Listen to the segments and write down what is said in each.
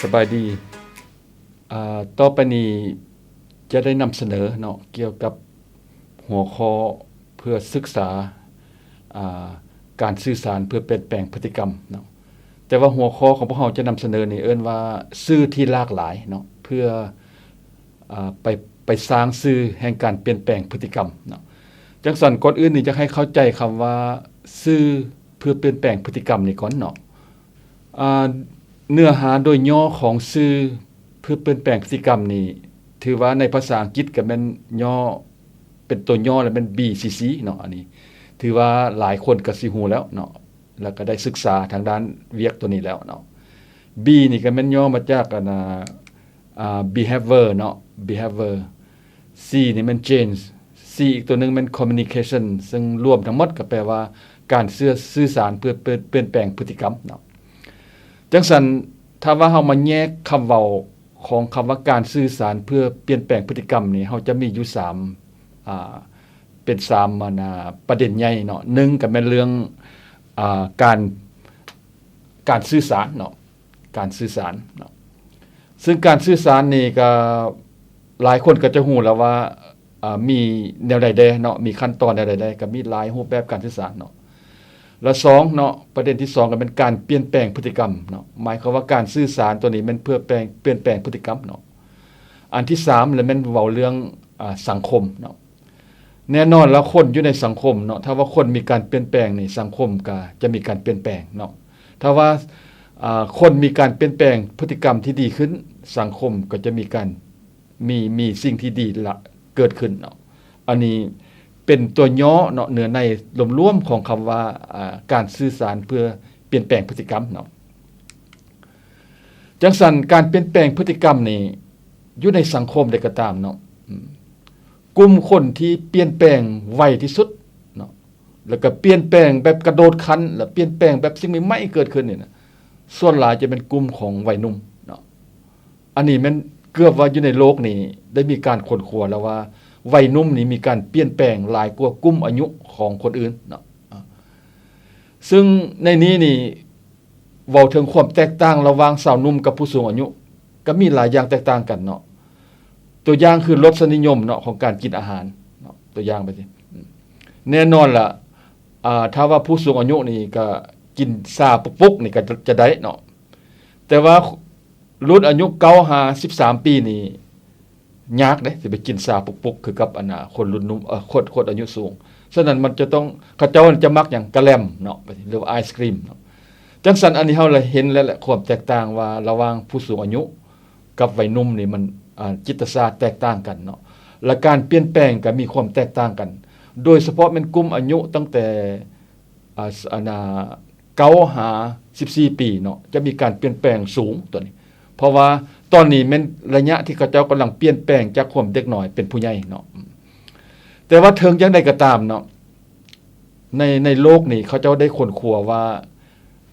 ສະບາຍດີ. ອາ ຕໍ່ໄປນີ້ຈະໄດ້ນຳສະເໜີເນາະ ກ່ຽວກັບຫົວຂໍ້ເພື່ອສຶກສາ ອາ ການສື່ສານເພື່ອປ່ຽນແປງພຶດຕິກຳເນາະ. ແຕ່ວ່າຫົວຂໍ້ຂອງພວກເຮົາຈະນຳສະເໜີນີ້ເອີ້ນວ່າ ສື່ທີ່ຫຼາກຫຼາຍເນາະ ເພື່ອ ອາ ໄປ ໄປສ້າງສື່ແຫ່ງການປ່ຽນແປງພຶດຕິກຳເນາະ. ຈັ່ງຊັ້ນ ກ່ອນອື່ນນີ້ຢາກໃຫ້ເຂົ້າໃຈຄຳວ່າ ສື່ເພື່ອປ່ຽນແປງພຶດຕິກຳນີ້ກ່ອນເນາະ. ອາ ເນື້ອຫາໂດຍຫຍໍ້ຂອງສື່ເພື່ອປ່ຽນແປງພຶດຕິກຳນີ້ ຖືວ່າໃນພາສາອັງກິດກໍແມ່ນຫຍໍ້ ເປັນຕົວຫຍໍ້ ແລ້ວແມ່ນ ບີ ຊີ ຊີ ເນາະ. ອັນນີ້ຖືວ່າຫຼາຍຄົນກໍຊິຮູ້ແລ້ວເນາະ ແລ້ວກໍໄດ້ສຶກສາທາງດ້ານວຽກຕົວນີ້ແລ້ວເນາະ. ບີ ນີ້ກໍແມ່ນຫຍໍ້ມາຈາກ ອັນ ອາ ອາ behavior ເນາະ behavior. ຊີ ນີ້ແມ່ນ change. ຊີ ອີກຕົວໜຶ່ງແມ່ນ communication ເຊິ່ງລວມທັງໝົດກໍແປວ່າ ການເຊື່ອ ສື່ສານເພື່ອ ເພື່ອປ່ຽນແປງພຶດຕິກຳເນາະ. ຈັ່ງຊັ້ນ ຖ້າວ່າເຮົາມາແຍກຄຳເວົ້າຂອງຄຳວ່າ ການສື່ສານເພື່ອປ່ຽນແປງພຶດຕິກຳນີ້ ເຮົາຈະມີຢູ່ສາມ ອາ ເປັນສາມ ອັນ ອາ ປະເດັນໃຫຍ່ເນາະ. ໜຶ່ງກໍແມ່ນເລື່ອງ ອາ ການ ການສື່ສານເນາະ ການສື່ສານເນາະ. ເຊິ່ງການສື່ສານນີ້ກໍຫຼາຍຄົນກໍຈະຮູ້ແລ້ວວ່າ ອາ ມີແນວໃດແດ່ເນາະ ມີຂັ້ນຕອນແນວໃດແດ່ ກໍມີຫຼາຍຮູບແບບການສື່ສານເນາະ. ແລະ ສອງເນາະ ປະເດັນທີສອງກໍແມ່ນການປ່ຽນແປງພຶດຕິກຳເນາະ. ໝາຍຄວາມວ່າການສື່ສານຕົວນີ້ແມ່ນເພື່ອແປງ ປ່ຽນແປງພຶດຕິກຳເນາະ. ອັນທີສາມລະແມ່ນເວົ້າເລື່ອງ ອາ ສັງຄົມເນາະ. ແນ່ນອນລະ ຄົນຢູ່ໃນສັງຄົມເນາະ ຖ້າວ່າຄົນມີການປ່ຽນແປງນີ້ ສັງຄົມກໍຈະມີການປ່ຽນແປງເນາະ. ຖ້າວ່າ ອາ ຄົນມີການປ່ຽນແປງພຶດຕິກຳທີ່ດີຂຶ້ນ ສັງຄົມກໍຈະມີການ ມີ ມີສິ່ງທີ່ດີລະເກີດຂຶ້ນເນາະ. ອັນນີ້ເປັນຕົວຫຍໍ້ເນາະ ເນື້ອໃນລວມໆຂອງຄຳວ່າ ອາ ການສື່ສານເພື່ອປ່ຽນແປງພຶດຕິກຳເນາະ. ຈັ່ງຊັ້ນ ການປ່ຽນແປງພຶດຕິກຳນີ້ ຢູ່ໃນສັງຄົມໃດກໍຕາມເນາະ ອາ ກຸ່ມຄົນທີ່ປ່ຽນແປງໄວທີ່ສຸດເນາະ ແລ້ວກໍປ່ຽນແປງແບບກະໂດດຂັ້ນ ແລະ ປ່ຽນແປງແບບສິ່ງໃໝ່ໆເກີດຂຶ້ນນີ້ນະ ສ່ວນຫຼາຍຈະເປັນກຸ່ມຂອງໄວໜຸ່ມເນາະ. ອັນນີ້ແມ່ນເກືອບວ່າຢູ່ໃນໂລກນີ້ໄດ້ມີການຄົ້ນຄວ້າແລ້ວວ່າ ໄວໜຸ່ມນີ້ມີການປ່ຽນແປງຫຼາຍກວ່າກຸ່ມອາຍຸຂອງຄົນອື່ນເນາະ. ອາ ເຊິ່ງໃນນີ້ນີ້ ເວົ້າເຖິງຄວາມແຕກຕ່າງລະຫວ່າງຊາວໜຸ່ມກັບຜູ້ສູງອາຍຸ ກໍມີຫຼາຍຢ່າງແຕກຕ່າງກັນເນາະ. ຕົວຢ່າງຄືລົດສະນິຍົມເນາະ ຂອງການກິນອາຫານເນາະ ຕົວຢ່າງໄປຊິ ອາ ແນ່ນອນລະ ອາ ຖ້າວ່າຜູ້ສູງອາຍຸນີ້ກໍກິນຊາປຸກໆນີ້ກໍຈະ ຈະໄດ້ເນາະ ແຕ່ວ່າລຸ້ນອາຍຸເກົ້າຫາສິບສາມປີນີ້ ຍາກເດ້ ຊິໄປກິນຊາປຸກໆຄືກັບ ອັນ ອາ ຄົນລຸ້ນໜຸ່ມ ເອີ ຄົນ ຄົນອາຍຸສູງ. ສະນັ້ນມັນຈະຕ້ອງ ເຂົາເຈົ້າຈະມັກຫຍັງ ກະແລັມເນາະ ຫຼືວ່າໄອສຄຣີມເນາະ. ຈັ່ງຊັ້ນ ອັນນີ້ເຮົາລະເຫັນແລ້ວແຫຼະ ຄວາມແຕກຕ່າງວ່າລະຫວ່າງຜູ້ສູງອາຍຸກັບໄວໜຸ່ມນີ້ ມັນ ອາ ຈິດຕະຊາດແຕກຕ່າງກັນເນາະ ແລະ ການປ່ຽນແປງກໍມີຄວາມແຕກຕ່າງກັນ ໂດຍສະເພາະແມ່ນກຸ່ມອາຍຸຕັ້ງແຕ່ ອາ ອັນນາ ເກົ້າຫາສິບສີ່ປີເນາະ ຈະມີການປ່ຽນແປງສູງຕົວນີ້ ເພາະວ່າຕອນນີ້ແມ່ນໄລຍະທີ່ເຂົາເຈົ້າກຳລັງປ່ຽນແປງຈາກຄວາມເດັກນ້ອຍເປັນຜູ້ໃຫຍ່ເນາະ. ແຕ່ວ່າເຖິງຢ່າງໃດກໍຕາມເນາະ ໃນ ໃນໂລກນີ້ເຂົາເຈົ້າໄດ້ຄົ້ນຄວ້າວ່າ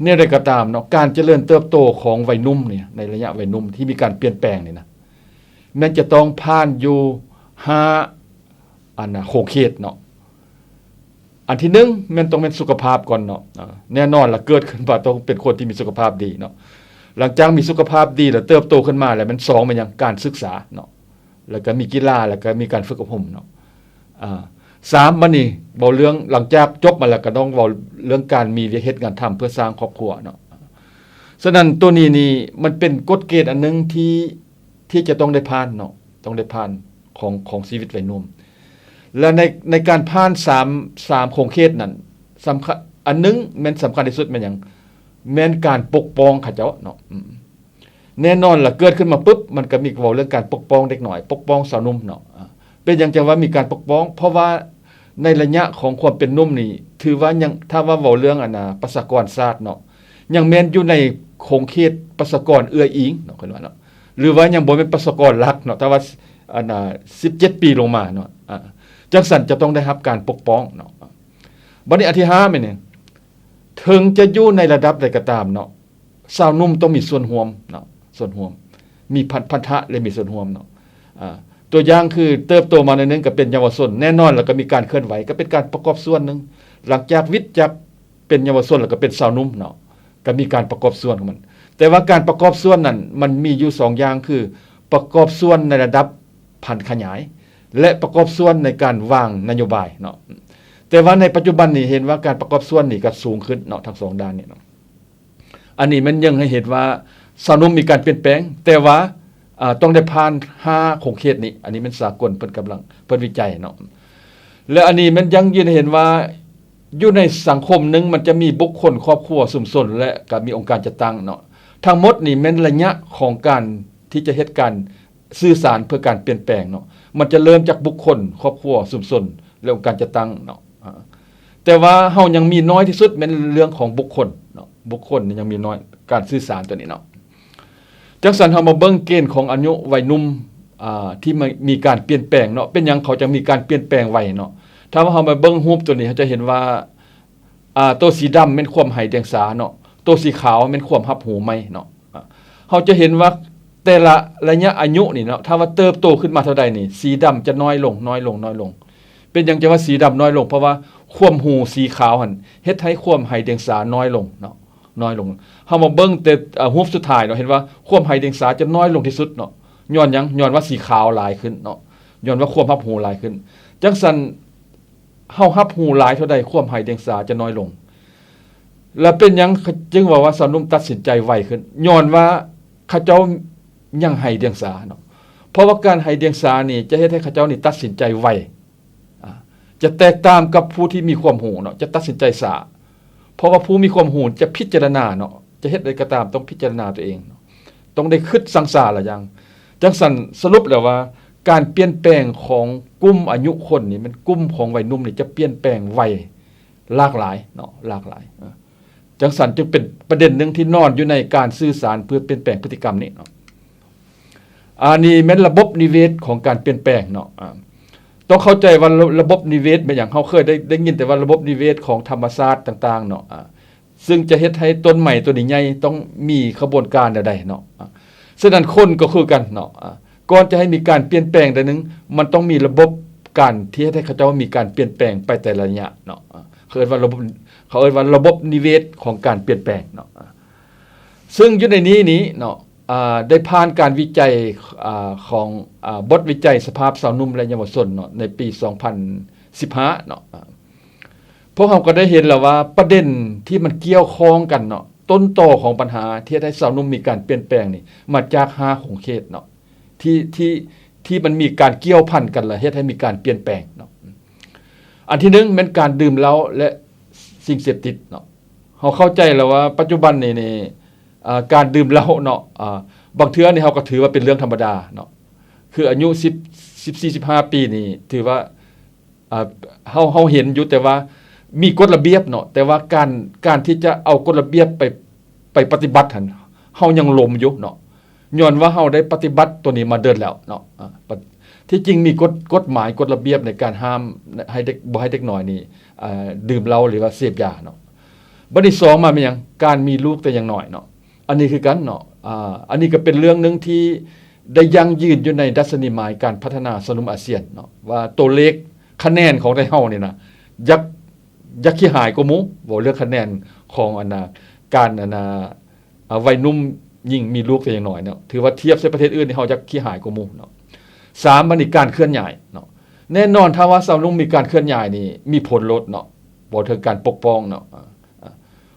ແນວໃດກໍຕາມເນາະ ການຈະເລີນເຕີບໂຕຂອງໄວໜຸ່ມນີ້ ໃນໄລຍະໄວໜຸ່ມທີ່ມີການປ່ຽນແປງນີ້ນະ ແມ່ນຈະຕ້ອງຜ່ານຢູ່ຫ້າ ອັນນາ ຂົງເຂດເນາະ. ອັນທີໜຶ່ງແມ່ນຕ້ອງແມ່ນສຸຂະພາບກ່ອນເນາະ ອາ ແນ່ນອນລະ ເກີດຂຶ້ນມາຕ້ອງເປັນຄົນທີ່ມີສຸຂະພາບດີເນາະ. ຫຼັງຈາກມີສຸຂະພາບດີລະ ເຕີບໂຕຂຶ້ນມາລະ ແມ່ນສອງແມ່ນຫຍັງ ການສຶກສາເນາະ ລະກະມີກິລາ ລະກະມີການຝຶກອົບຮົມເນາະ. ອາ ສາມ ບາດນີ້ເວົ້າເລື່ອງ ຫຼັງຈາກຈົບມາລະ ກະຕ້ອງເວົ້າເລື່ອງການມີວຽກເຮັດງານທຳເພື່ອສ້າງຄອບຄົວເນາະ. ສະນັ້ນໂຕນີ້ນີ້ມັນເປັນກົດເກນອັນໜຶ່ງທີ່ ທີ່ຈະຕ້ອງໄດ້ຜ່ານເນາະ ຕ້ອງໄດ້ຜ່ານຂອງ ຂອງຊີວິດໄວໜຸ່ມ ແລະ ໃນ ໃນການຜ່ານສາມ ສາມຂົງເຂດນັ້ນ ສຳຄັນ ອັນໜຶ່ງແມ່ນສຳຄັນທີ່ສຸດແມ່ນຫຍັງ ແມ່ນການປົກປ້ອງເຂົາເຈົ້າເນາະ. ອືມ ແນ່ນອນລະ ເກີດຂຶ້ນມາປຶບ ມັນກະມີເວົ້າເລື່ອງການປົກປ້ອງເດັກນ້ອຍ ປົກປ້ອງຊາວໜຸ່ມເນາະ. ອາ ເປັນຫຍັງຈັ່ງວ່າມີການປົກປ້ອງ ເພາະວ່າ ໃນໄລຍະຂອງຄວາມເປັນໜຸ່ມນີ້ ຖືວ່າຍັງ ຖ້າວ່າເວົ້າເລື່ອງ ອັນນາ ປະຊາກອນຊາດເນາະ ຍັງແມ່ນຢູ່ໃນຂົງເຂດປະຊາກອນເອື້ອອີງເນາະ ເພິ່ນວ່າເນາະ ຫຼືວ່າຍັງບໍ່ແມ່ນປະຊາກອນຫຼັກເນາະ ຖ້າວ່າ ອັນນາ ສິບເຈັດປີລົງມາເນາະ. ອາ ຈັ່ງຊັ້ນຈະຕ້ອງໄດ້ຮັບການປົກປ້ອງເນາະ. ບາດນີ້ອັນທີຫ້າແມ່ນຫຍັງ ເຖິງຈະຢູ່ໃນລະດັບໃດກໍຕາມເນາະ ຊາວໜຸ່ມຕ້ອງມີສ່ວນຮ່ວມເນາະ ສ່ວນຮ່ວມ ມີພັນ ພັນທະ ແລະ ມີສ່ວນຮ່ວມເນາະ. ອາ ຕົວຢ່າງຄືເຕີບໂຕມາໜ້ອຍໜຶ່ງກໍເປັນເຍົາວະຊົນ ແນ່ນອນລະກໍມີການເຄື່ອນໄຫວ ກໍເປັນການປະກອບສ່ວນໜຶ່ງ. ຫຼັງຈາກວິດຈາກເປັນເຍົາວະຊົນລະກໍເປັນຊາວໜຸ່ມເນາະ ກໍມີການປະກອບສ່ວນຂອງມັນ. ແຕ່ວ່າການປະກອບສ່ວນນັ້ນ ມັນມີຢູ່ສອງຢ່າງ ຄືປະກອບສ່ວນໃນລະດັບຜັນຂະຫຍາຍ ແລະ ປະກອບສ່ວນໃນການວາງນະໂຍບາຍເນາະ. ແຕ່ວ່າໃນປັດຈຸບັນນີ້ເຫັນວ່າການປະກອບສ່ວນນີ້ກໍສູງຂຶ້ນເນາະ ທັງສອງດ້ານນີ້ເນາະ. ອັນນີ້ແມ່ນຍັງໃຫ້ເຫັນວ່າຊາວໜຸ່ມມີການປ່ຽນແປງ ແຕ່ວ່າ ອາ ຕ້ອງໄດ້ຜ່ານຫ້າຂົງເຂດນີ້ ອັນນີ້ແມ່ນສາກົນເພິ່ນກຳລັງ ເພິ່ນວິໄຈເນາະ. ແລະ ອັນນີ້ແມ່ນຢັ້ງຢືນໃຫ້ເຫັນວ່າ ຢູ່ໃນສັງຄົມໜຶ່ງ ມັນຈະມີບຸກຄົນ, ຄອບຄົວ, ຊຸມຊົນ ແລະ ກໍມີອົງການຈັດຕັ້ງເນາະ. ທັງໝົດນີ້ແມ່ນໄລຍະຂອງການທີ່ຈະເຮັດການສື່ສານເພື່ອການປ່ຽນແປງເນາະ. ມັນຈະເລີ່ມຈາກບຸກຄົນ, ຄອບຄົວ, ຊຸມຊົນ ແລະ ອົງການຈັດຕັ້ງເນາະ. ອາ ແຕ່ວ່າເຮົາຍັງມີນ້ອຍທີ່ສຸດແມ່ນເລື່ອງຂອງບຸກຄົນເນາະ, ບຸກຄົນນີ້ຍັງມີນ້ອຍ ການສື່ສານຕົວນີ້ເນາະ. ຈັ່ງຊັ້ນເຮົາມາເບິ່ງເກນຂອງອາຍຸໄວໜຸ່ມ ອາ ທີ່ມາ ມີການປ່ຽນແປງເນາະ. ເປັນຫຍັງເຂົາຈັ່ງມີການປ່ຽນແປງໄວເນາະ? ຖ້າວ່າເຮົາມາເບິ່ງຮູບຕົວນີ້ ເຮົາຈະເຫັນວ່າ ອາ ໂຕສີດຳແມ່ນຄວາມໄຮດຽງສາເນາະ, ໂຕສີຂາວແມ່ນຄວາມຮັບຮູ້ໃໝ່ເນາະ. ອາ ເຮົາຈະເຫັນວ່າແຕ່ລະໄລຍະອາຍຸນີ້ເນາະ ຖ້າວ່າເຕີບໂຕຂຶ້ນມາເທົ່າໃດນີ້ ສີດຳຈະນ້ອຍລົງ, ນ້ອຍລົງ, ນ້ອຍລົງ. ເປັນຫຍັງຈັ່ງວ່າສີດຳນ້ອຍລົງ? ເພາະວ່າຄວາມຮູ້ສີຂາວຫັ້ນເຮັດໃຫ້ຄວາມໄຮດຽງສານ້ອຍລົງເນາະ, ນ້ອຍລົງ. ເຮົາມາເບິ່ງແຕ່ ອາ ຮູບສຸດທ້າຍເນາະ ເຫັນວ່າຄວາມໄຮດຽງສາຈະນ້ອຍລົງທີ່ສຸດເນາະ. ຍ້ອນຫຍັງ? ຍ້ອນວ່າສີຂາວຫຼາຍຂຶ້ນເນາະ, ຍ້ອນວ່າຄວາມຮັບຮູ້ຫຼາຍຂຶ້ນ. ຈັ່ງຊັ້ນ ເຮົາຮັບຮູ້ຫຼາຍເທົ່າໃດ ຄວາມໄຮດຽງສາຈະນ້ອຍລົງ. ແລະ ເປັນຫຍັງຈຶ່ງເວົ້າວ່າຊາວໜຸ່ມຕັດສິນໃຈໄວຂຶ້ນ? ຍ້ອນວ່າເຂົາເຈົ້າຍັງໄຮດຽງສາເນາະ. ເພາະວ່າການໄຮດຽງສານີ້ຈະເຮັດໃຫ້ເຂົາເຈົ້ານີ້ຕັດສິນໃຈໄວ, ອາ ຈະແຕກຕ່າງກັບຜູ້ທີ່ມີຄວາມຮູ້ເນາະ, ຈະຕັດສິນໃຈຊ້າ. ເພາະວ່າຜູ້ມີຄວາມຮູ້ຈະພິຈາລະນາເນາະ, ຈະເຮັດໃດກໍຕາມຕ້ອງພິຈາລະນາຕົວເອງເນາະ, ຕ້ອງໄດ້ຄິດສັງສາຫຼາຍຢ່າງ. ຈັ່ງຊັ້ນ ສະຫຼຸບແລ້ວວ່າ ການປ່ຽນແປງຂອງກຸ່ມອາຍຸຄົນນີ້ ແມ່ນກຸ່ມຂອງໄວໜຸ່ມນີ້ຈະປ່ຽນແປງໄວ ຫຼາກຫຼາຍເນາະ, ຫຼາກຫຼາຍ. ເອີ ຈັ່ງຊັ້ນຈຶ່ງເປັນປະເດັນໜຶ່ງທີ່ນອນຢູ່ໃນການສື່ສານເພື່ອປ່ຽນແປງພຶດຕິກຳນີ້ເນາະ. ອັນນີ້ແມ່ນລະບົບນິເວດຂອງການປ່ຽນແປງເນາະ. ອາ ຕ້ອງເຂົ້າໃຈວ່າ ລະ ລະບົບນິເວດແມ່ນຫຍັງ? ເຮົາເຄີຍໄດ້ ໄດ້ຍິນແຕ່ວ່າລະບົບນິເວດຂອງທຳມະຊາດຕ່າງໆເນາະ, ອາ ຊຶ່ງຈະເຮັດໃຫ້ຕົ້ນໄມ້ຕົວນີ້ໃຫຍ່ ຕ້ອງມີຂະບວນການແນວໃດເນາະ. ອາ ສະນັ້ນຄົນກໍຄືກັນເນາະ, ອາ ກ່ອນຈະໃຫ້ມີການປ່ຽນແປງໃດໜຶ່ງ ມັນຕ້ອງມີລະບົບການທີ່ເຮັດໃຫ້ເຂົາເຈົ້າມີການປ່ຽນແປງໄປແຕ່ລະໄລຍະເນາະ. ອາ ເຂົາເອີ້ນວ່າລະບົບ ເຂົາເອີ້ນວ່າລະບົບນິເວດຂອງການປ່ຽນແປງເນາະ. ອາ ຊຶ່ງຢູ່ໃນນີ້ນີ້ເນາະ ອາ ໄດ້ຜ່ານການວິໄຈ ອາ ຂອງ ອາ ບົດວິໄຈສະພາບຊາວໜຸ່ມ ແລະ ເຍົາວະຊົນເນາະ ໃນປີສອງພັນສິບຫ້າເນາະ. ອາ ພວກເຮົາກໍໄດ້ເຫັນແລ້ວວ່າປະເດັນທີ່ມັນກ່ຽວຂ້ອງກັນເນາະ, ຕົ້ນຕໍຂອງບັນຫາທີ່ເຮັດໃຫ້ຊາວໜຸ່ມມີການປ່ຽນແປງນີ້ ມາຈາກຫ້າຂົງເຂດເນາະ ທີ່ ທີ່ ທີ່ມັນມີການກ່ຽວພັນກັນ ແລະ ເຮັດໃຫ້ມີການປ່ຽນແປງເນາະ. ອັນທີໜຶ່ງແມ່ນການດື່ມເຫຼົ້າ ແລະ ສິ່ງເສບຕິດເນາະ. ເຮົາເຂົ້າໃຈແລ້ວວ່າປັດຈຸບັນນີ້ນີ້ ອ່າ ການດື່ມເຫຼົ້າເນາະ ອ່າ ບາງເທື່ອນີ້ເຮົາກໍຖືວ່າເປັນເລື່ອງທຳມະດາເນາະ. ຄືອາຍຸສິບ ສິບສີ່ ສິບຫ້າປີນີ້ ຖືວ່າ ອ່າ ເຮົາ ເຮົາເຫັນຢູ່ ແຕ່ວ່າມີກົດລະບຽບເນາະ, ແຕ່ວ່າການ ການທີ່ຈະເອົາກົດລະບຽບໄປ ໄປປະຕິບັດຫັ້ນ ເຮົາຍັງຫຼົມຢູ່ເນາະ. ຍ້ອນວ່າເຮົາໄດ້ປະຕິບັດໂຕນີ້ມາດົນແລ້ວເນາະ. ອາ ປະ ທີ່ຈິງມີກົດ ກົດໝາຍ ກົດລະບຽບໃນການຫ້າມໃຫ້ເດັກ ບໍ່ໃຫ້ເດັກນ້ອຍນີ້ ອ່າ ດື່ມເຫຼົ້າ ຫຼືວ່າເສບຢາເນາະ. ບັດທີສອງມາແມ່ນຫຍັງ? ການມີລູກແຕ່ຍັງນ້ອຍເນາະ. ອັນນີ້ຄືກັນເນາະ. ອ່າ ອັນນີ້ກໍເປັນເລື່ອງໜຶ່ງທີ່ໄດ້ຢັ້ງຢືນຢູ່ໃນດັດຊະນີໝາຍການພັດທະນາຊາວໜຸ່ມອາຊຽນເນາະ ວ່າໂຕເລກຄະແນນຂອງໄທເຮົານີ້ນະ ຢາກ ຢາກຂີ້ຫາຍກວ່າໝູ່. ເວົ້າເລື່ອງຄະແນນຂອງອັນນ່າ ການອັນນ່າ ອ່າ ໄວໜຸ່ມຍິງມີລູກແຕ່ຍັງນ້ອຍເນາະ, ຖືວ່າທຽບໃສ່ປະເທດອື່ນນີ້ ເຮົາຢາກຂີ້ຫາຍກວ່າໝູ່ເນາະ. ສາມ ບັດນີ້ການເຄື່ອນຍ້າຍເນາະ. ແນ່ນອນ ຖ້າວ່າຊາວໜຸ່ມມີການເຄື່ອນຍ້າຍນີ້ ມີຜົນໂລດເນາະ, ເວົ້າເຖິງການປົກປ້ອງເນາະ. ອ່າ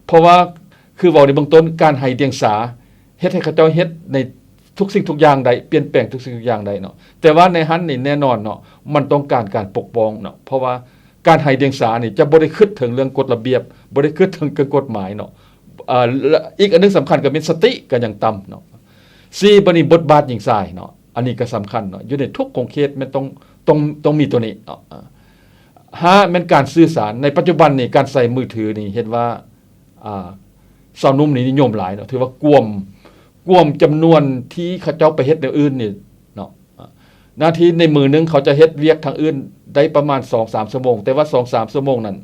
ເພາະວ່າ ຄືເວົ້າໃນເບື້ອງຕົ້ນ ການໄຮດຽງສາ ເຮັດໃຫ້ເຂົາເຈົ້າເຮັດໃນທຸກສິ່ງທຸກຢ່າງໄດ້, ປ່ຽນແປງທຸກສິ່ງທຸກຢ່າງໄດ້ເນາະ. ແຕ່ວ່າໃນຫັ້ນນີ້ແນ່ນອນເນາະ, ມັນຕ້ອງການການປົກປ້ອງເນາະ, ເພາະວ່າການໄຮດຽງສານີ້ຈະບໍ່ໄດ້ຄິດເຖິງເລື່ອງກົດລະບຽບ, ບໍ່ໄດ້ຄິດເຖິງເລື່ອງກົດໝາຍເນາະ. ເອີ ແລະ ອີກອັນໜຶ່ງສຳຄັນກໍແມ່ນສະຕິກໍຍັງຕ່ຳເນາະ. ສີ່ ບັດນີ້ບົດບາດຍິງຊາຍເນາະ, ອັນນີ້ກໍສຳຄັນເນາະ, ຢູ່ໃນທຸກຂົງເຂດແມ່ນຕ້ອງ ຕ້ອງ ຕ້ອງມີຕົວນີ້ເນາະ. ຫ້າ ແມ່ນການສື່ສານ. ໃນປັດຈຸບັນນີ້ ການໃຊ້ມືຖືນີ້ເຫັນວ່າ ອ່າ ຊາວໜຸ່ມນີ້ນິຍົມຫຼາຍເນາະ, ຖືວ່າກວມ ກວມຈຳນວນທີ່ເຂົາເຈົ້າໄປເຮັດແນວອື່ນນີ້ເນາະ. ໜ້າທີ່ໃນມື້ໜຶ່ງເຂົາຈະເຮັດວຽກທາງອື່ນໄດ້ປະມານສອງສາມຊົ່ວໂມງ, ແຕ່ວ່າສອງສາມຊົ່ວໂມງນັ້ນ